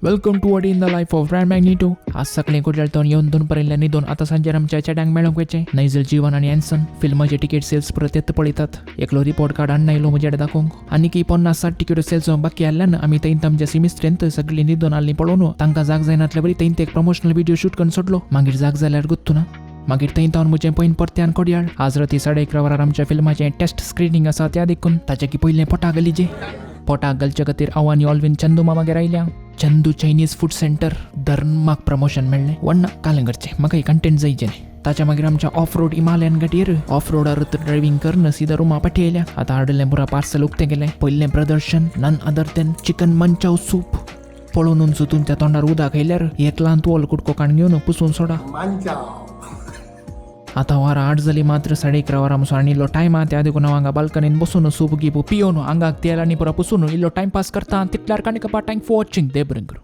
Welcome to a day in the life of Brian Magneto. आज सकाळी कोडयाळतून येवन दोन पर्यंत न्हिदून आतां सांजेर आमच्या चेड्यांक मेळोंक वयचें. नैजल, जीवन आनी एन्सन फिल्माचे टिकेट सेल्स परत येत पळयतात. एकलो रिपोर्ट कार्ड हाडून आयलो म्हजें दाखोवंक. आनीक 50-60 टिकेट सेल्स बाकी आसल्यान आमी थंय आमच्या सिमिस्ट्रेंत सगळीं न्हिदून आहलीं पळोवन तांकां जाग जायनातले बरी थंय एक प्रमोशनल व्हिडिओ शूट करून सोडलो. मागीर जाग जाल्यार गुत्तू ना. मागीर थंय तावन म्हजें पयन परत्यान कोडयाळ. आज राती 11:30 वरार आमच्या फिल्माचें टेस्ट स्क्रिनींग आसा, त्या देखून ताच्या की पयलें पोटाक गलीजे. पोटाक घालचे खातीर हांव आनी ऑलवीन चंदू मामागेर आयल्या. चंदू चायनीज फूड सेंटर धर्माक प्रमोशन मेळ्ळें. वण्णा कालें करचें, म्हाका कंटेंट जायचें न्ही. ताच्या मागीर आमच्या ऑफ रोड हिमालयन गाडयेर ऑफ रोडार ड्रायव्हिंग करून सिदा रुमा पाटी आयल्या. आतां हाडलें पुरा पार्सल उक्तें केलें. पयलें प्रदर्शन none other than chicken manchow soup. पळोवन तुमच्या तोंडार उदक आयल्यार एक ल्हान तुवल कुडको काण घेवन पुसून सोडा. आतां वरां 8 जालीं मात्र 11:30 वरां मसो आनी इल्लो टायम आहा, त्या देखून हांव हांगा बाल्कनीन बसून सूप गिप पियोन आंगाक तेल आनी पुरा पुसून इल्लो टायम पास करता. तितल्यार काणी कपा. Thank for watching. देव बरें करूं.